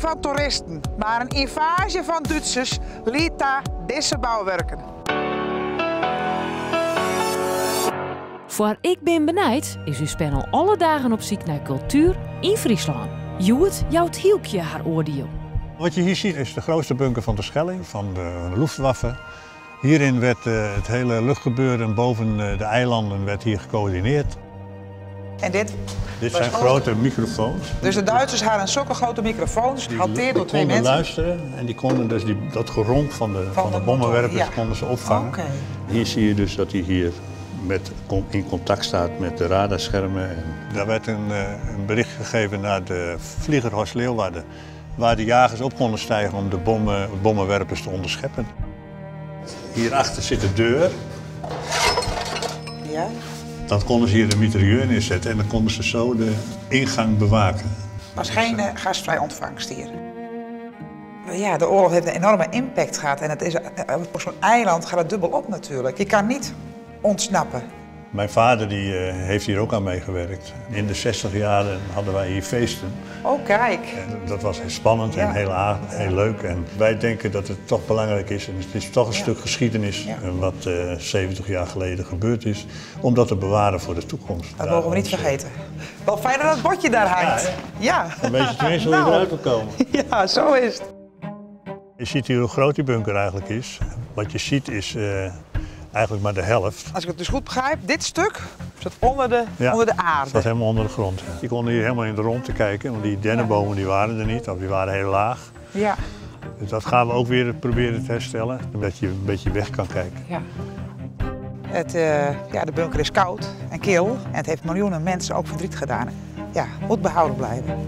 fan toeristen, mar in ynvaazje fan Dútsers liedt ta dizze bouwurken. Foar Ik bin benijd is ús panel alle dagen op syk nei kultuer yn Fryslân. Hjoed jout Hylkje har oardiel. Wat je hier ziet is de grootste bunker van Terschelling, van de Luftwaffe. Hierin werd eh, het hele luchtgebeuren boven eh, de eilanden werd hier gecoördineerd. En dit? Dit zijn grote microfoons. Dus de Duitsers hadden zulke grote microfoons, gehanteerd door twee mensen. Die konden luisteren en die konden dus die, dat geronk van de, van, de, bommenwerpers konden ze opvangen. Okay. Hier zie je dus dat hij hier met, in contact staat met de radarschermen. En daar werd een, eh, een bericht gegeven naar de Fliegerhorst Leeuwarden, waar de jagers op konden stijgen om de bommen, bommenwerpers te onderscheppen. Hierachter zit de deur. Ja. Dan konden ze hier de mitrailleur neerzetten en dan konden ze zo de ingang bewaken. Was geen eh, gastvrij ontvangst hier. Ja, de oorlog heeft een enorme impact gehad. En het is, eh, op zo'n eiland gaat het dubbel op natuurlijk. Je kan niet ontsnappen. Mijn vader die, eh, heeft hier ook aan meegewerkt. In de 60 jaren hadden wij hier feesten. Oh, kijk. En dat was heel spannend en heel, heel leuk. En wij denken dat het toch belangrijk is, en het is toch een stuk geschiedenis eh, wat 70 jaar geleden gebeurd is, om dat te bewaren voor de toekomst. Dat mogen we niet vergeten. Wel fijn dat dat bordje daar hangt. Ja. Dan weet je tenminste hoe je Nou. eruit wil komen. Ja, zo is het. Je ziet hier hoe groot die bunker eigenlijk is. Wat je ziet is eh, eigenlijk maar de helft. Als ik het dus goed begrijp, dit stuk zat onder de, Ja, onder de Het aarde. zat helemaal onder de grond. Ja. Je kon hier helemaal in de rondte kijken, want die dennenbomen die waren er niet, of die waren heel laag. Ja. Dus dat gaan we ook weer proberen te herstellen, dat je een beetje weg kan kijken. Ja. Het, eh, ja, de bunker is koud en kil en het heeft miljoenen mensen ook verdriet gedaan. Ja, moet behouden blijven.